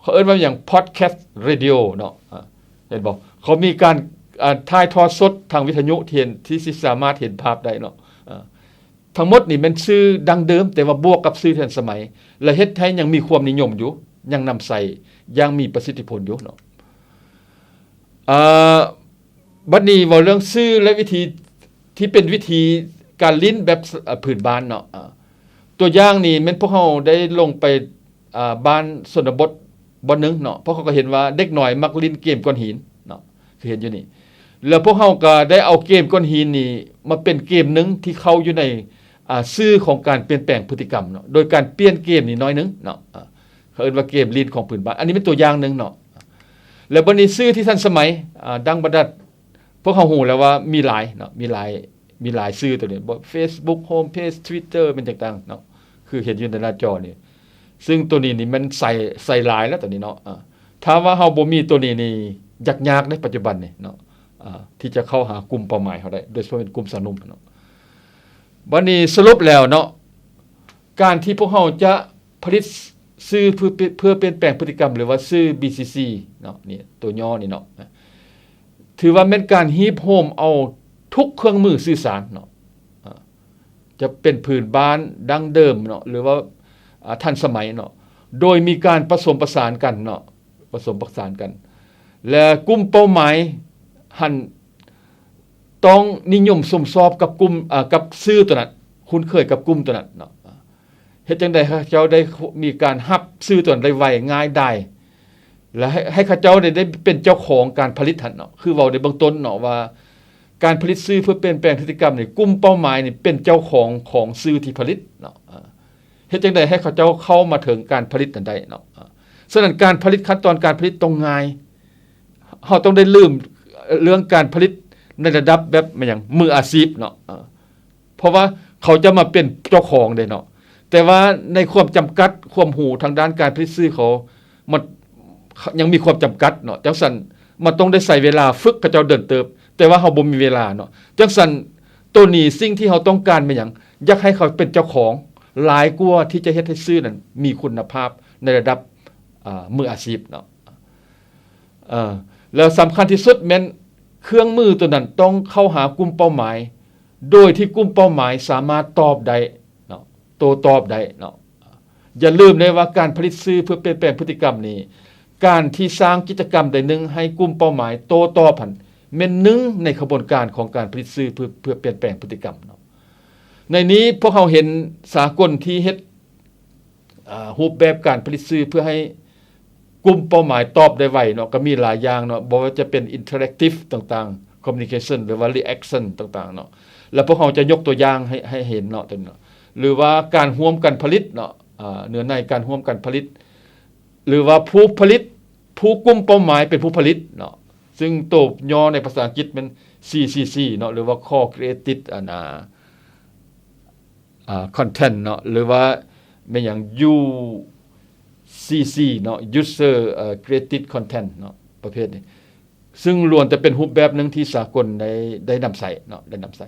ເຂົາເອີ້ນວ່າຫຍັງ Podcast Radio ເນາະ. ອາ ເຫັນບໍ່ ເຂົາມີການ ອາ ຖ່າຍທອດສົດທາງວິທະຍຸ ທີ່ເຫັນ ທີ່ຊິສາມາດເຫັນພາບໄດ້ເນາະ. ອາ ທັງໝົດນີ້ແມ່ນສື່ດັ້ງເດີມ ແຕ່ວ່າບວກກັບສື່ທີ່ທັນສະໄໝ ແລະ ເຮັດໃຫ້ຍັງມີຄວາມນິຍົມຢູ່ ຍັງນຳໃຊ້ຢ່າງມີປະສິດທິຜົນຢູ່ເນາະ. ອາ ບັດນີ້ເວົ້າເລື່ອງສື່ ແລະ ວິທີທີ່ເປັນວິທີການຫຼິ້ນແບບ ອາ ພື້ນບ້ານເນາະ. ອາ ຕົວຢ່າງນີ້ແມ່ນພວກເຮົາໄດ້ລົງໄປ ອາ ບ້ານຊົນນະບົດບ່ອນໜຶ່ງເນາະ ພວກເຂົາກໍເຫັນວ່າເດັກນ້ອຍມັກຫຼິ້ນເກມກ້ອນຫີນເນາະ ຄືເຫັນຢູ່ນີ້. ແລ້ວພວກເຮົາກໍໄດ້ເອົາເກມກ້ອນຫີນນີ້ມາເປັນເກມໜຶ່ງທີ່ເຂົ້າຢູ່ໃນ ອາ ສື່ຂອງການປ່ຽນແປງພຶດຕິກຳເນາະ ໂດຍການປ່ຽນເກມນີ້ໜ້ອຍໜຶ່ງເນາະ. ອາ ເຂົາເອີ້ນວ່າເກມຫຼິ້ນຂອງພື້ນບ້ານ. ອັນນີ້ເປັນຕົວຢ່າງໜຶ່ງເນາະ. ແລ້ວບັດນີ້ສື່ທີ່ທັນສະໄໝ ອາ ດັ່ງບັນດາ ພວກເຮົາຮູ້ແລ້ວວ່າມີຫຼາຍເນາະ ມີຫຼາຍ ມີຫຼາຍສື່ຕົວນີ້ Facebook, Home Page, Twitter ແມ່ນຕ່າງໆເນາະ ຄືເຫັນຢູ່ໃນໜ້າຈໍນີ້. ຊຶ່ງຕົວນີ້ນີ້ມັນໃສ່ ໃສ່ຫຼາຍແລ້ວຕົວນີ້ເນາະ. ອາ ຖ້າວ່າເຮົາບໍ່ມີຕົວນີ້ນີ້ ຍາກໆເດ້ປັດຈຸບັນນີ້ເນາະ ອາ ທີ່ຈະເຂົ້າຫາກຸ່ມເປົ້າໝາຍເຮົາໄດ້ ໂດຍສະເພາະເປັນກຸ່ມຊາວໜຸ່ມເນາະ. ບັດນີ້ສະຫຼຸບແລ້ວເນາະ ການທີ່ພວກເຮົາຈະຜະລິດສື່ເພື່ອ ເພື່ອປ່ຽນແປງພຶດຕິກຳ ຫຼືວ່າສື່ BCC ເນາະ ນີ້ ຕົວຫຍໍ້ນີ້ເນາະ ຖືວ່າແມ່ນການຮີບໂຮມເອົາທຸກເຄື່ອງມືສື່ສານເນາະ ອາ ຈະເປັນພື້ນບ້ານ ດັ້ງເດີມເນາະ ຫຼືວ່າ ອາ ທັນສະໄໝເນາະ ໂດຍມີການປະສົມປະສານກັນເນາະ ປະສົມປະສານກັນ ແລະ ກຸ່ມເປົ້າໝາຍຫັ້ນຕ້ອງນິຍົມຊົມຊອບກັບກຸ່ມ ອາ ກັບສື່ຕົວນັ້ນ ຄຸ້ນເຄີຍກັບກຸ່ມຕົວນັ້ນເນາະ. ເຮັດຈັ່ງໃດໃຫ້ເຂົາເຈົ້າໄດ້ມີການຮັບສື່ຕົວນັ້ນໄດ້ໄວ ງ່າຍດາຍ ແລະ ໃຫ້ ໃຫ້ເຂົາເຈົ້າໄດ້ ໄດ້ເປັນເຈົ້າຂອງການຜະລິດຫັ້ນເນາະ. ຄືເວົ້າໃນເບື້ອງຕົ້ນເນາະວ່າ ການຜະລິດສື່ເພື່ອປ່ຽນແປງພຶດຕິກຳນີ້ ກຸ່ມເປົ້າໝາຍນີ້ເປັນເຈົ້າຂອງຂອງສື່ທີ່ຜະລິດເນາະ. ເຮັດຈັ່ງໃດໃຫ້ເຂົາເຈົ້າເຂົ້າມາເຖິງການຜະລິດນັ້ນໄດ້ເນາະ. ສະນັ້ນການຜະລິດ ຂັ້ນຕອນການຜະລິດຕ້ອງງ່າຍ. ເຮົາຕ້ອງໄດ້ລືມເລື່ອງການຜະລິດໃນລະດັບແບບ ແມ່ນຫຍັງ ມືອາຊີບເນາະ. ເພາະວ່າເຂົາຈະມາເປັນເຈົ້າຂອງເດ້ເນາະ ແຕ່ວ່າໃນຄວາມຈຳກັດ ຄວາມຮູ້ທາງດ້ານການຜະລິດສື່ເຂົາ ມັນຍັງມີຄວາມຈຳກັດເນາະ. ຈັ່ງຊັ້ນມັນຕ້ອງໄດ້ໃຊ້ເວລາຝຶກເຂົາເຈົ້າດົນເຕີບ ແຕ່ວ່າເຮົາບໍ່ມີເວລາເນາະ. ຈັ່ງຊັ້ນໂຕນີ້ ສິ່ງທີ່ເຮົາຕ້ອງການແມ່ນຫຍັງ? ຢາກໃຫ້ເຂົາເປັນເຈົ້າຂອງ ຫຼາຍກວ່າທີ່ຈະເຮັດໃຫ້ສື່ນັ້ນມີຄຸນນະພາບໃນລະດັບ ອາ ມືອາຊີບເນາະ. ເອີ ແລ້ວສຳຄັນທີ່ສຸດແມ່ນເຄື່ອງມືໂຕນັ້ນຕ້ອງເຂົ້າຫາກຸ່ມເປົ້າໝາຍ ໂດຍທີ່ກຸ່ມເປົ້າໝາຍສາມາດຕອບໄດ້ເນາະ ໂຕ້ຕອບໄດ້ເນາະ. ຢ່າລືມເດ້ວ່າການຜະລິດສື່ເພື່ອປ່ຽນແປງພຶດຕິກຳນີ້ ການທີ່ສ້າງກິດຈະກຳໃດໜຶ່ງໃຫ້ກຸ່ມເປົ້າໝາຍໂຕ້ຕອບຫັ້ນ ແມ່ນໜຶ່ງໃນຂະບວນການຂອງການຜະລິດສື່ເພື່ອ ເພື່ອປ່ຽນແປງພຶດຕິກຳເນາະ. ໃນນີ້ພວກເຮົາເຫັນສາກົນທີ່ເຮັດ ອາ ຮູບແບບການຜະລິດສື່ເພື່ອໃຫ້ກຸ່ມເປົ້າໝາຍຕອບໄດ້ໄວເນາະ ກໍມີຫຼາຍຢ່າງເນາະ ບໍ່ວ່າຈະເປັນອິນເຕີແອັກຕິບຕ່າງໆ ຄອມມູນິເຄຊັນ ຫຼືວ່າຣີແອັກຊັນຕ່າງໆເນາະ. ແລ້ວພວກເຮົາຈະຍົກຕົວຢ່າງໃຫ້ ໃຫ້ເຫັນເນາະ ຕົວນີ້ເນາະ ຫຼືວ່າການຮ່ວມກັນຜະລິດເນາະ ອາ ເນື້ອໃນການຮ່ວມກັນຜະລິດ ຫຼືວ່າຜູ້ຜະລິດ ຜູ້ກຸ່ມເປົ້າໝາຍເປັນຜູ້ຜະລິດເນາະ. ຊຶ່ງໂຕຫຍໍ້ໃນພາສາອັງກິດແມ່ນ ຊີຊີຊີ ເນາະ ຫຼືວ່າ Core Created ອັນ ອາ ອາ Content ເນາະ ຫຼືວ່າແມ່ນຫຍັງ ຢູຊີຊີ ເນາະ User ເອີ Created Content ເນາະ ປະເພດນີ້ ຊຶ່ງລ້ວນແຕ່ເປັນຮູບແບບໜຶ່ງທີ່ສາກົນໄດ້ ໄດ້ນຳໃຊ້ເນາະ ໄດ້ນຳໃຊ້.